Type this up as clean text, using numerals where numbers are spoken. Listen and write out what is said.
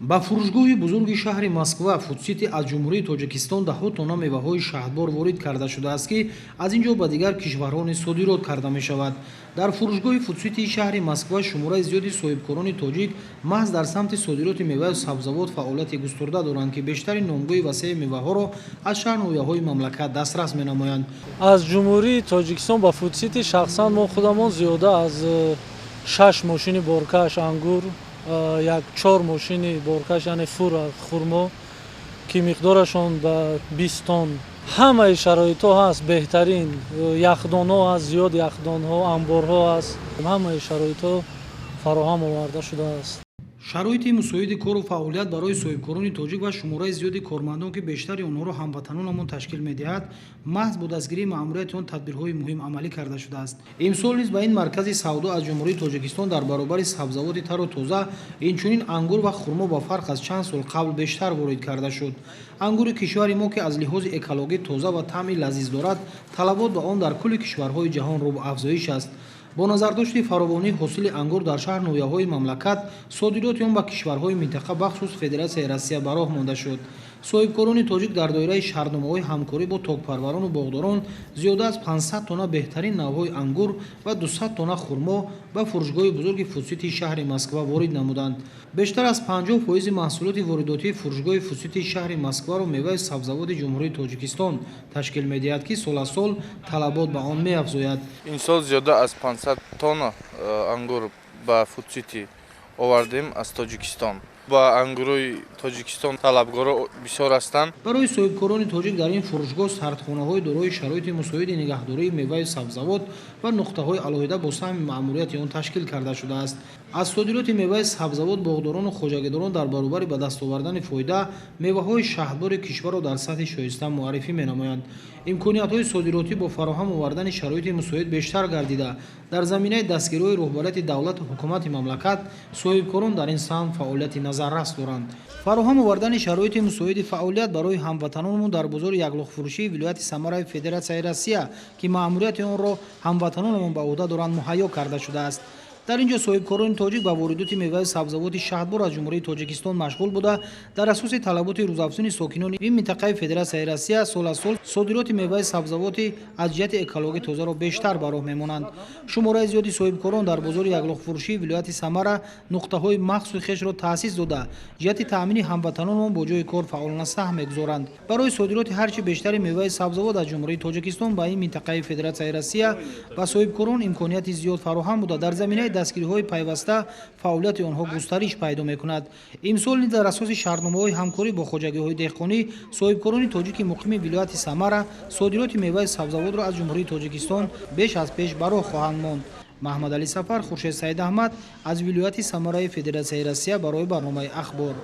Ба фурӯшгоҳи бузурги шаҳри Москва Фудсити аз Ҷумҳурии Тоҷикистон даҳҳо тонна меваҳои шаҳдбор ворид карда шудааст, ки аз ин ҷо ба дигар кишварҳо низ содирот карда мешавад. Дар фурӯшгоҳи Фудситии шаҳри Москва шумораи зиёди соҳибкорони тоҷик маҳз дар самти содироти меваю сабзавот фаъолияти густурда доранд, ки бештари номгӯи васеи меваҳоро аз шаҳр ноҳияҳои мамлакат дастрас менамоянд. Аз Ҷумҳурии Тоҷикистон ба Фудсити шахсан мо худамон зиёда аз шаш мошини боркаш ангур, як чор мошини боркаш, яъне фура хурмо, ки миқдорашон ба 20 тонн. Ҳамаи шароитҳо ҳаст, беҳтарин яхдонҳо ҳаст, зиёд яхдонҳо, амборҳо ҳаст, ҳамаи шароитҳо фароҳам оварда шудааст. Шароити мусоиди кору фаъолият барои соҳибкорони тоҷик ва шумораи зиёди кормандон, ки бештари онҳоро ҳамватанонамон ташкил медиҳад, маҳз бо дастгирии маъмурияти он тадбирҳои муҳим амалӣ карда шудааст. Имсол низ ба ин маркази савдо аз Ҷумҳурии Тоҷикистон дар баробари сабзавоти тару тоза инчунин ангур ва хурмо ба фарқ аз чанд сол қабл бештар ворид карда шуд. Ангури кишвари мо, ки аз лиҳози экологӣ тоза ва таъми лазиз дорад, талабот ба он дар кулли кишварҳои ҷаҳон рӯ ба афзоиш аст. Бо назардошти фаровонии ҳосили ангур дар шаҳр ноҳияҳои мамлакат, содироти он ба кишварҳои минтақа, бахусус Федератсияи Россия, ба роҳ монда шуд. Соҳибкорони тоҷик дар доираи шартномаҳои ҳамкорӣ бо токпарварону боғдорон зиёда аз 500 тонна беҳтарин навъҳои ангур ва 200 тонна хурмо ба фурӯшгоҳи бузурги Фудситии шаҳри Москва ворид намуданд. Бештар аз 50 фоизи маҳсулоти воридотии фурӯшгоҳи Фудситии шаҳри Москваро меваи сабзавоти Ҷумҳурии Тоҷикистон ташкил медиҳад, ки сол аз сол талабот ба он меафзояд. Имсол зиёда аз 500 тонна ангур ба Фудсити овардем аз Тоҷикистон. Ба ангурои Тоҷикистон талабгоро бисёр ҳастанд. Барои соҳибкорони тоҷик дар ин фурӯшгоҳ сардхонаҳои дорои шароити мусоиди нигаҳдории меваю сабзавот ва нуқтаҳои алоҳида бо саҳми маъмурияти он ташкил карда шудааст. Аз содироти меваи сабзавот боғдорону хоҷагидорон дар баробари ба даст овардани фоида меваҳои шаҳдбори кишварро дар сатҳи шоиста муаррифӣ менамоянд. Имкониятҳои содиротӣ бо фароҳам овардани шароити мусоид бештар гардида, дар заминаи дастгириҳои роҳбарияти давлату ҳукумати мамлакат соҳибкорон дар ин самт фаъолияти назаррас доранд. Фароҳам овардани шароити мусоиди фаъолият барои ҳамватанонмон дар бозори яклухтфурӯшии вилояти Самараи Федератсияи Россия, ки маъмурияти онро ҳамватанонамон ба ӯҳда доранд, муҳайё карда шудааст. Дар ин ҷо соҳибкорони тоҷик ба воридоти меваи сабзавоти шаҳдбор аз Ҷумҳурии Тоҷикистон машғул буда, дар асоси талаботи рӯзафзуни сокинони ин минтақаи Федератсияи Россия сол аз сол содироти меваи сабзавоти аз ҷиҳати экологӣ тозаро бештар ба роҳ мемонанд. Шумораи зиёди соҳибкорон дар бозори яклухтфурӯшии вилояти Самара нуқтаҳои махсуси хешро таъсис дода, ҷиҳати таъмини ҳамватанонмон бо ҷои кор фаъолона саҳм мегузоранд. Барои содироти ҳарчи бештари меваи сабзавот аз Ҷумҳурии Тоҷикистон ба ин минтақаи Федератсияи Россия ба соҳибкорон имконияти зиёд фароҳам буда, дар заминаи дастгириҳои пайваста фаъолияти онҳо густариш пайдо мекунад. Имсол низ дар асоси шартномаҳои ҳамкорӣ бо хоҷагиҳои деҳқонӣ соҳибкорони тоҷики муқими вилояти Самара содироти меваи сабзавотро аз Ҷумҳурии Тоҷикистон беш аз пеш ба роҳ хоҳанд монд. Маҳмадалӣ Сафар, Хуршед Саидаҳмад аз вилояти Самараи Федератсияи Россия барои барномаи «Ахбор».